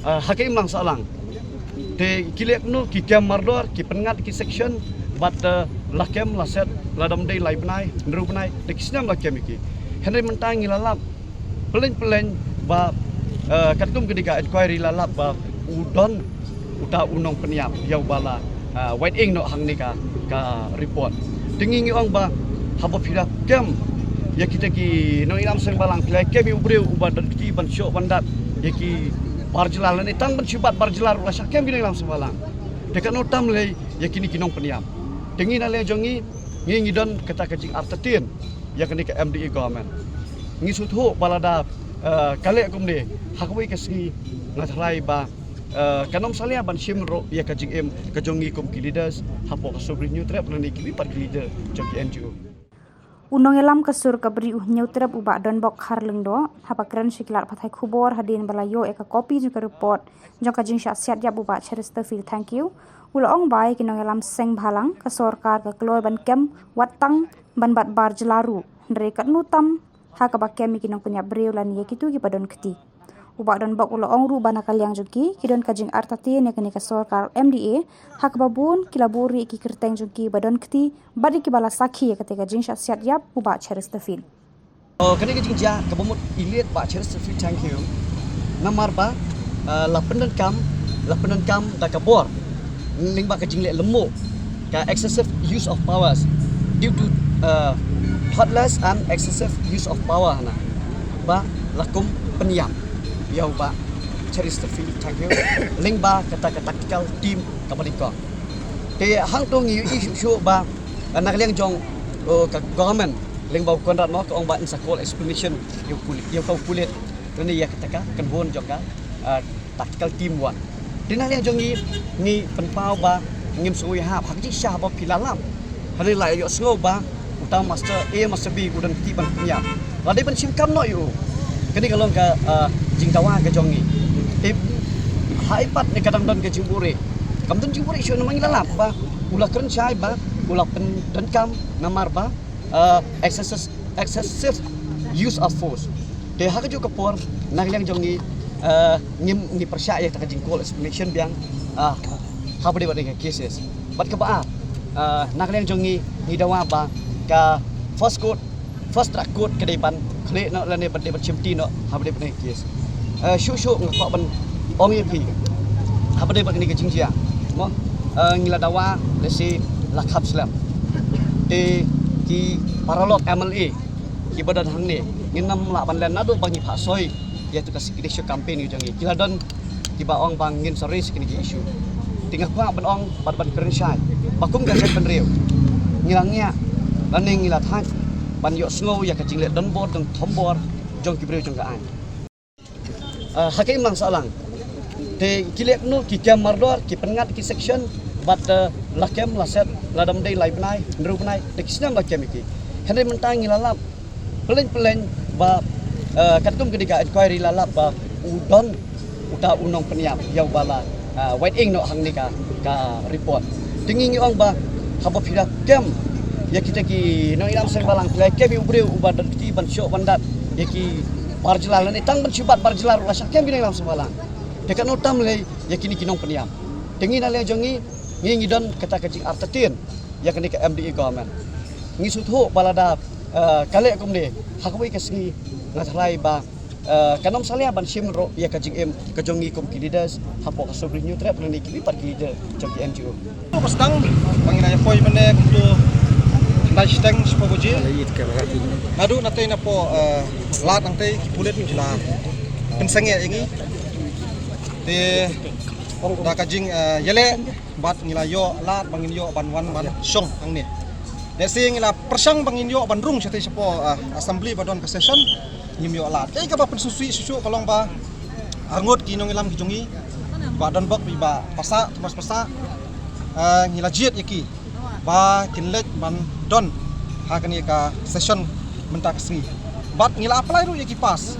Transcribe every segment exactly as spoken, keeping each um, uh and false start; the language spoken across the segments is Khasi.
Ah, ha ka imlang sahlang. Te ki leh kumno, ki kem mardor, ki pynngat ki section, bad, eh, la kem, la set, la dam dei lai bnai, hynriew bnai, te ki snem la kem ïa ki. Hynrei mynta ngi la lap, pyllein pyllein ba, eh, katkum kane ka inquiry la lap ba u don uta u nongpynïap ïa uba la, eh, wait ing noh hangne ka, ka report. Te ngi ngi ong ba haba phi la kem ïa kita ki nongïalam seng bhalang, phi la kem ïa u briew uba don kti ban shoh ban dat ïa ki bar jylla lane tang ban shu bat bar jylla ruh la shah kem ki nongïalam seng bhalang. Te katno tam lei ïa kine ki nongpynïap. Te ngi na liang jong ngi, ngi ngi don kata ka jingartatien ïa kane ka M D A government. Ngi sngewthuh ba lada, eh, ka leh kumne, ha kawei ka sngi nga tharai ba, eh, kan ym salia ban shim ruh ïa ka jingim ka jong ngi kum ki leaders hapoh ka Sawbri Hynñiewtrep lane kiwei pat ki leader jong ki N G O. U nongïalam ka sur ka Bri u Hynñiewtrep u Bah Donbok Kharlyngdoh haba kren sha ki lad pathai khubor hadien ba la ïoh ïa ka kopi jong ka report jong ka jingshah siat ïap u Bah Cheristerfield Thangkhiew, u la ong ba ïa ki nongïalam seng bhalang ka sorkar ka kloi ban kem wat tang ban bat bar jylla ruh, hynrei katno tam ha kaba kem ïa ki nongpynïap briew lane ïa kito kiba don kti. U Bah Donbok u la ong ruh ba na ka liang jong ki, ki don ka jingartatien ïa kane ka sorkar M D A, ha kaba bun ki la buhrieh ïa ki kyrteng jong kiba don kti bad ïa kiba la sakhi ïa kata ka jingshah siat ïap u Bah Cheristerfield. Oh, kane ka jingjia kaba mut i leit Bah Cheristerfield Thangkhiew, namar ba, eh, la pyndonkam, la pyndonkam da ka bor lyngba ka jingleh lyngngoh, ka excessive use of powers due to, uh, thoughtless and excessive use of power, hana ba la kum pynïap ïa u Bah Cheristerfield Thangkhiew lyngba kata ka tactical team kaba nyngkong. Te hangto ngi ïohi shuh shuh ba, uh, na ka liang jong, uh, ka government lyngba u Conrad mo, ka ong ba yn sa call explanation ïa u pulit, ïa u pulit lane ïa kata ka kynhun jong ka, uh, tactical team one. Te na liang jong ngi, ngi pynpaw ba ngim sngew ïahap ha ka jingshisha ba phi la lap. Hynrei la ïohsngew ba uta Master A, Master B u don kti ban pynïap. La dei ban shim kam noh ïa u. Kane ka long ka, ah, jingdawa ka jong ngi. Te ha i pat ne ka dang don ka jingbuhrieh. Kam don jingbuhrieh shuh, namar ngi la lap ba u la kren shai ba u la pyndonkam namar ba, ah, excessive, excessive use of force. Te ha kajuh ka por na ka liang jong ngi, eh, ngim, ngi pyrshah ïa kata ka jingcall explanation biang, ah, haba dei bad kane ka cases. Bad kaba ar, eh, na ka liang jong ngi, ngi dawa ba ka first court, first track court ka dei ban khleh noh lane ban dei ban shimti noh haba dei bad kane ka case. Eh, shuh shuh nga kwah ban ong ïa phi haba dei bad kane ka jingjia, mo, eh, ngi la dawa lehse la khap slem. Te ki paralok M L A kiba don hangne, ngin ym lah ban len naduh ba ngi phah soi ïa tu ka secret campaign ka jong ngi. Ki la don kiba ong ba ngin sa raise kine ki issue. Te nga kwah ban ong bad ban kren shai ba kum ka jaitbynriew ngi la ngiah lane ngi la thait ban ïohsngew ïa ka jingleh donbor jong thombor jong ki briew jong ka aiñ. Ah, ha ka imlang sahlang. Te ki leh kumno, ki kem mardor, ki pynngat ki section, bad, eh, la kem, la set, la dam dei lai bnai, hynriew bnai, te ki snem la kem ïa ki. Hynrei mynta ngi la lap pyllein pyllein ba, eh, katkum kane ka inquiry la lap ba u don uta u nongpynïap ïa uba la, ah, wait ing noh hangne ka, ka report. Te ngi ngi ong ba haba phi la kem ïa kita ki nongïalam seng bhalang, phi la kem ïa u briew uba don kti ban shoh ban dat ïa ki bar jylla lane tang ban shu bat bar jylla ruh la shah kem ki nongïalam seng bhalang. Te katno tam lei ïa kine ki nongpynïap. Te ngi na liang jong ngi, ngi ngi don kata ka jingartatien ïa kane ka M D A government. Ngi sngewthuh ba lada, eh, ka leh kumne, ha kawei ka sngi nga tharai ba, eh, kan ym salia ban shim ruh ïa ka jingim ka jong ngi kum ki leaders hapoh ka Sawbri Hynñiewtrep lane kiwei pat ki leader jong ki N G O. Ba sdang ba ngi la ïa poi mynne kumto khyndai shiteng shiphew baje. Naduh natei napoh, eh, lad nangtei ki pulit ki la pynsangeh ïa ngi. Te da ka jing, eh, ïaleh bad ngi la ïoh lad ba ngin ïoh ban wan ban shong hangne. Lehse ngi la pyrshang ba ngin ïoh ban rung shatei shapoh, ah, assembly ba don ka session, ngim ïoh lad. Kaei kaba pynsngewsih shuh shuh ka long ba arngut ki nongïalam ki jong ngi, Bah Donbok, Bah Passah, Thomas Passah, ah, ngi la jied ïa ki ba kin leit ban don ha kane ka session mynta ka sngi. Bad ngi la apply ruh ïa ki pass.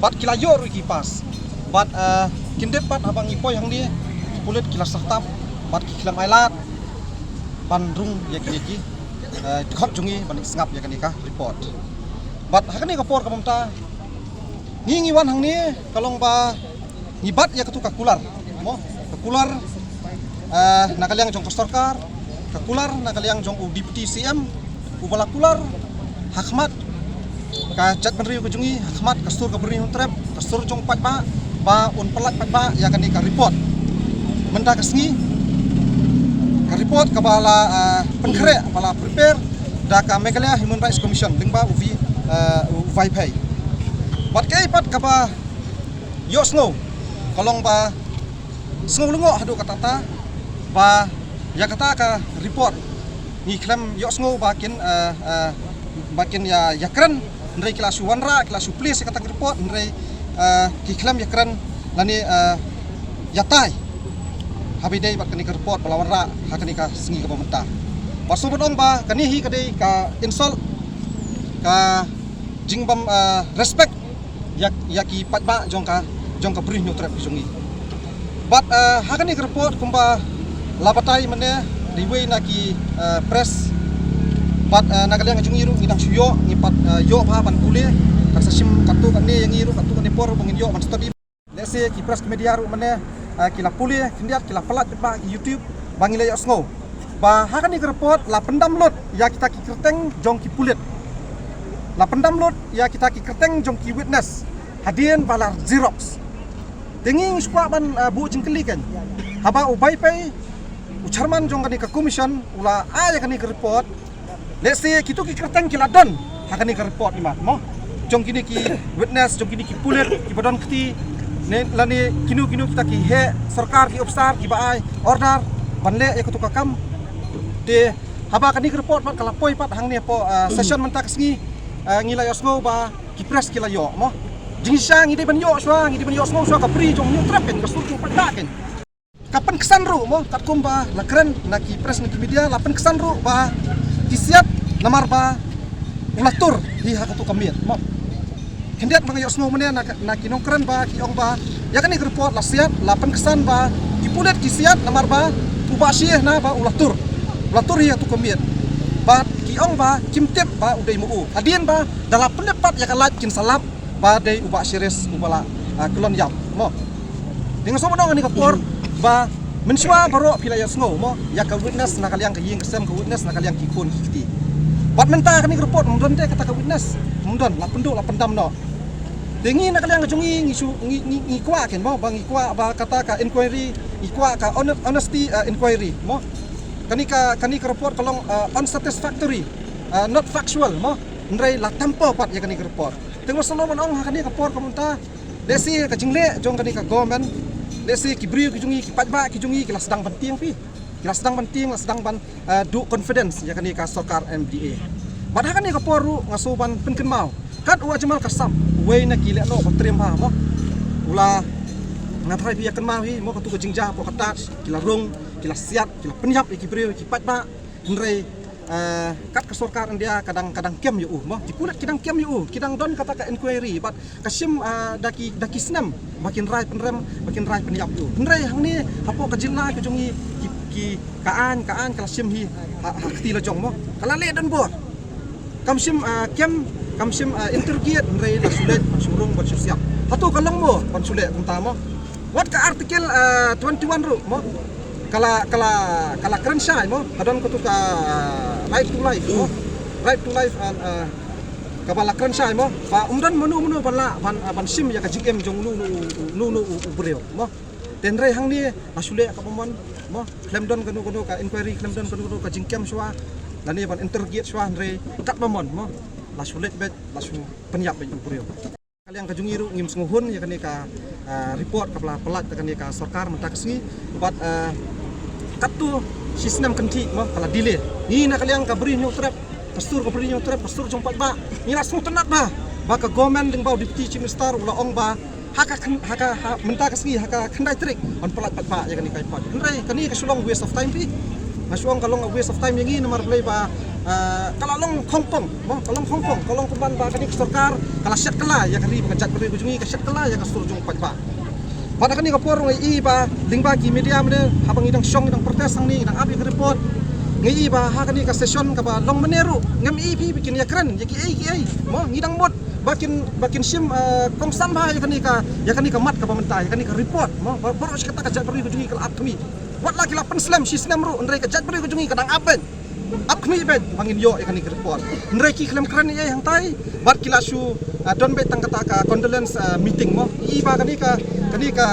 Bad ki la ïoh ruh ïa ki pass. Bad, eh, khyndiat pat haba ngi poi hangne, ki pulit ki la sah tap bad ki khlem ailad ban rung ïa kine ki, eh, dkhot jong ngi ban sngap ïa kane ka report. Bad ha kane ka por kaba mynta ngi ngi wan hangne ka long ba Ngi bat ïa katu ka kular, mo, ka kular, eh, na ka liang jong ka sorkar, ka kular na ka liang jong u Deputy C M, u ba la kular ha khmat ka jaitbynriew ka jong ngi, ha khmat ka sur ka Bri Hynñiewtrep, ka sur jong paidbah, ba un pyllait paidbah ïa kane ka report. Mynta ka sngi ka report kaba la, eh, pynkhreh, ba la prepare da ka Meghalaya Human Rights Commission lyngba u Vi, eh, u Vaiphei. Bad kaei pat kaba ïohsngew, ka long ba sngew lyngngoh haduh katta katta ba ïa kata ka report ngi khlem ïohsngew ba kin, eh, eh, ba kin ïa, ïakren, hynrei ki la shu wanrah, ki la shu plie ïa kata ka report, hynrei, eh, ki khlem ïakren lane, eh, ïatai haba ïadei bad kane ka report ba la wanrah ha kane ka sngi kaba mynta. Bad sngewbha ban ong ba kane hi ka dei ka insult, ka jingbym, eh, respect ïa, ïa ki paidbah jong ka, jong ka Bri Hynñiewtrep ka jong ngi. Bad, eh, ha kane ka report kumba la batai mynne da iwei na ki, eh, press. Bad, eh, na ka liang ka jong ngi ruh ngi dang shu ïoh, ngi pat, eh, ïoh bha ban pule. Kan sa shim katto katne ïa ngi ruh, katto katne por ba ngin ïoh ban study. Lehse ki press ki media ruh mynne, eh, ki la pule khyndiat, ki la pyllait paidbah ha ki YouTube ba ngi la ïohsngew ba ha kane ka report la pyndam lut ïa kita ki kyrteng jong ki pulit, la pyndam lut ïa kita ki kyrteng jong ki witness hadien ba la xerox. Te ngi shu kwah ban, eh, buh jingkylli kan, haba u Vaiphei, u chairman jong kane ka commission, u la ai ïa kane ka report, lehse kito ki kyrteng ki la don ha kane ka report imat, mo, jong kine ki witness, jong kine ki pulit kiba don kti, ne lane kino kino kita ki heh sorkar, ki ophisar kiba ai order ban leh ïa kato ka kam. Te haba kane ka report pat ka la poi pat hangne hapoh, eh, session mynta ka sngi, eh, ngi la ïohsngew ba ki press ki la ïoh, mo. Jingshisha ngi dei ban ïoh shuwa, ngi dei ban ïohsngew shuwa ka Bri jong Hynñiewtrep kan, ka sur jong paidbah kan. Ka pynksan ruh, mo, katkum ba la kren na ki press na ki media, la pynksan ruh ba ki siat namar ba u la tur hi ha kato ka miet, mo. Khyndiat ba nga ïohsngew mynne na, na ki nongkren ba ki ong ba ïa kane ka report la siat, la pynksan ba ki pulit ki siat namar ba u Bah Shi hana ba u la tur, u la tur hi ha kato ka miet. Bad ki ong ba kim tip ba u dei ma u hadien ba da la pynlip pat ïa ka light kin sa lap ba dei u Bah Shiris uba la, ah, kyllon ïap, mo. Te nga sngewbha ban ong ha kane ka por ba mynshuwa baroh phi la ïohsngew, mo, ïa ka witness na ka liang ka ïing ka sem, ka witness na ka liang ki khun ki kti. Bad mynta kane ka report ym don te kata ka witness, ym don, la pynduh, la pyndam noh. Te ngi na ka liang ka jong ngi ngi shu, ngi, ngi, ngi kwah kan, mo, ba ngi kwah ba kata ka inquiry, ngi kwah ka honest, honesty, eh, inquiry, mo. Kane ka, kane ka report ka long, eh, unsatisfactory, eh, not factual, mo. Hynrei la tampa pat ïa kane ka report. Te nga sngewbha ban ong ha kane ka por ka mynta, lehse ka jingleh jong kane ka government, lehse ki briew ki jong ngi, ki paidbah ki jong ngi ki la sdang ban tieng phi, ki la sdang ban tieng, la sdang ban, eh, duh confidence ïa kane ka sorkar M D A. Bad ha kane ka por ruh nga shu ban pynkynmaw, kat u Ajmal Kasam, uwei na ki lehnoh ba triem bha, mo, u la, nga tharai phi ïa kynmaw hi, mo, kato ka jingjia hapoh ka Taj, ki la rung, ki la siat, ki la pynïap ïa ki briew, ïa ki paidbah. Hynrei, eh, kat ka sorkar India ka dang, ka dang kem ïa u, mo. Ki pulit ki dang kem ïa u, ki dang don kata ka inquiry, bad ka shim, eh, da ki, da ki snem ba kin rai pynrem, ba kin rai pynïap ïa u. Hynrei hangne hapoh ka jylla ka jong ngi, ki, ki, ka aiñ, ka aiñ ka la shim hi ha, ha kti la jong, mo. Ka la leh donbor. Kam shym, eh, kem, kam shym, eh, interrogate, hynrei la shu leit ban shu rung ban shu siat. Hato ka long mo ban shu leh kumta, mo? Wat ka Article, eh, twenty-one ruh, mo, ka la, ka la, ka la kren shai, mo, ka don kato ka, eh, right to life, mo, right to life, and, eh, kaba la kren shai, mo, ba ym don mano mano ban lah ban, eh, ban shim ïa ka jingim jong uno uno u, u, uno uno u, u briew, mo. Te hynrei hangne la shu leh kaba mon, mo, khlem don kano kano ka inquiry, khlem don kano kano ka jingkem shuwa lane ban interrogate shuwa, hynrei katba mon, mo, la shu leit beit, la shu pynïap beit u briew. Ka liang ka jong ngi ruh ngim sngewhun ïa kane ka, ah, report kaba la pyllait da kane ka sorkar mynta ka sngi. Bad, ah, katto shi snem kynthih, mo, ka la delay. Ngi na ka liang ka Bri Hynñiewtrep, ka sur ka Bri Hynñiewtrep, ka sur jong paidbah, ngi la sngewtynnad bha ba ka government lyngba u Deputy Chief Minister u la ong ba ha ka khyn-, ha ka, ha, mynta ka sngi ha ka khyndai tarik ban pyllait paidbah ïa kane ka report. Hynrei kane ka shu long waste of time phi. Nga shu ong ka long waste of time ïa ngi namar balei ba, ah, ka la long khongpong, mo, ka long khongpong, ka long kumban ba kane ka sorkar ka la shet kylla ïa ka ri bad ka jaitbynriew ka jong ngi, ka shet kylla ïa ka sur jong paidbah. Bad ha kane ka por nga ïohi ba lyngba ki media mynne, haba ngi dang shong, ngi dang protest hangne, ngi dang ap ïa ka report, nga ïohi ba ha kane ka session kaba long mynne ruh ngam ïohi phi ba kin ïakren ïa kiei kiei, mo, ngi dang mut Ba kin, ba kin shim, eh, kongsan bha ïa kane ka, ïa kane ka mat kaba mynta, ïa kane ka report, mo, ba, baroh shi katta ka jaitbynriew ka jong ngi ka la ap khmih. Wat la ki la pynslem shi snem ruh, hynrei ka jaitbynriew ka jong ngi ka dang ap beit. Ap khmih beit ba ngin ïoh ïa kane ka report. Hynrei ki khlem kren ei ei hangtai, bad ki la shu, eh, don beit tang kata ka condolence, eh, meeting, mo. I ba kane ka, kane ka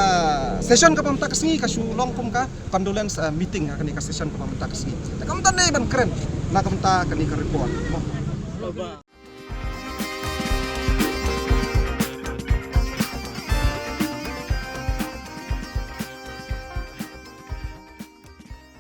session kaba mynta ka sngi ka shu long kum ka condolence, eh, meeting, ha kane ka session kaba mynta ka sngi. Te kam don ei ban kren na ka bynta kane ka report, mo.